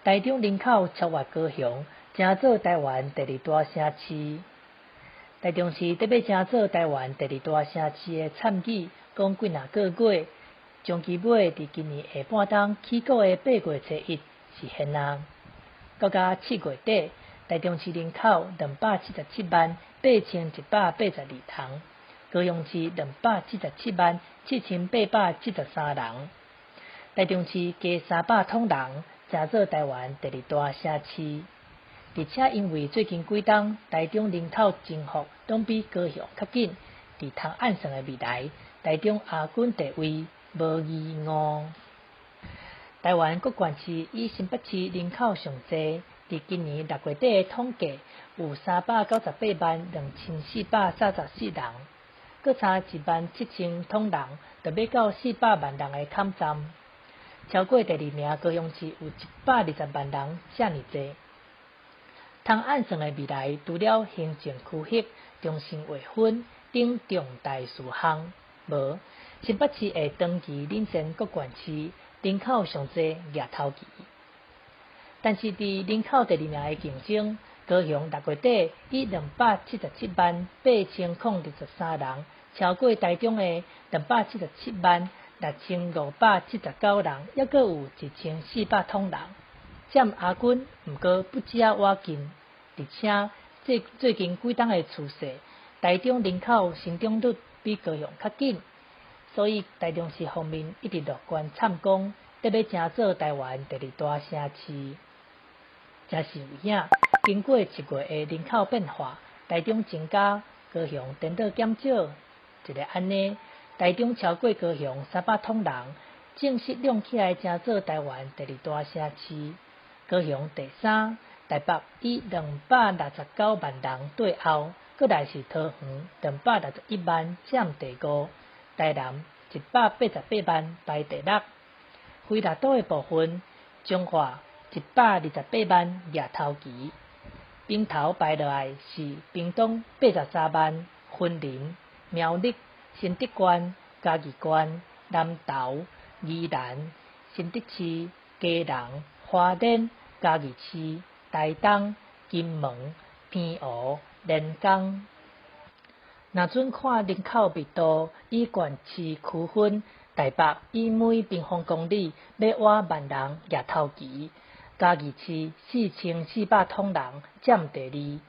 台中人口超越高雄，成做台灣第二大城市。台中市得欲成做台灣第二大城市的參議，講幾若個月，將其尾佇今年下半冬起鼓的8月初1是現啊。到甲7月底，台中市人口277萬8182人，高雄市277萬7873人。台中市加300統人，成做台灣第二大城市。而且因為最近幾冬台中人口增幅攏比高雄較緊，佇通按算的未來，台中亞軍地位無疑誤。台灣各縣市以新北市人口上濟，佇今年6月底的統計，有398萬2434人，閣差1萬7千統人，就欲到400萬人的坎站。超過第二名高雄市有120萬人遮爾濟。通按算的未來，除了行政區域重新劃分等重大事項，無新北市會長期領先各縣市人口上濟舉頭旗。但是佇人口第二名的競爭，高雄6月底以277萬8023人，超過台中的277萬6579人，猶閣有1400統人，佔亞軍，毋過不止仔倚近。而且最最近幾冬的趨勢，台中人口成長率比高雄較緊，所以台中市方面一直樂觀參講，得欲成做台灣第二大城市。誠是有影，經過7月的人口變化，台中增加，高雄顛倒減少，一个按呢，台中超過高雄300統人，正式亮起來成做台灣第二大城市。高雄第三，台北以269萬人綴後，閣來是桃園261萬佔第五，台南188萬排第六。非六都的部分，彰化128萬舉頭旗，頂頭排落來是屏東83萬，雲林、苗栗、新竹縣、嘉義縣、南投、宜蘭、新竹市、基隆、花蓮、嘉義市、台東、金門、澎湖、連江。若準看人口密度，以縣市區分，台北以每平方公里欲倚萬人舉頭旗，嘉義市4400統人佔第二，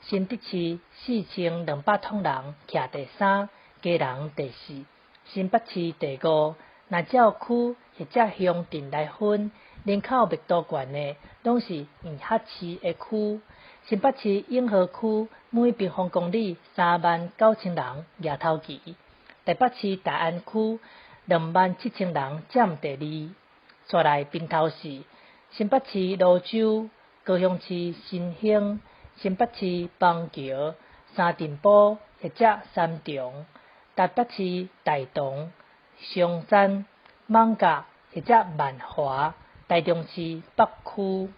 新竹市4200統人徛第三，基隆第四，新北市第五。若照區或者鄉鎮來分，人口密度懸的，攏是永和市的區。新北市永和區每平方公里3萬9千人舉頭旗，台北市大安區2萬7千人佔第二。紲來爿頭市，新北市蘆洲、高雄市新興、新北市板橋、三重埔或者三重、台北市大同、松山、艋舺或者萬華、台中市北區。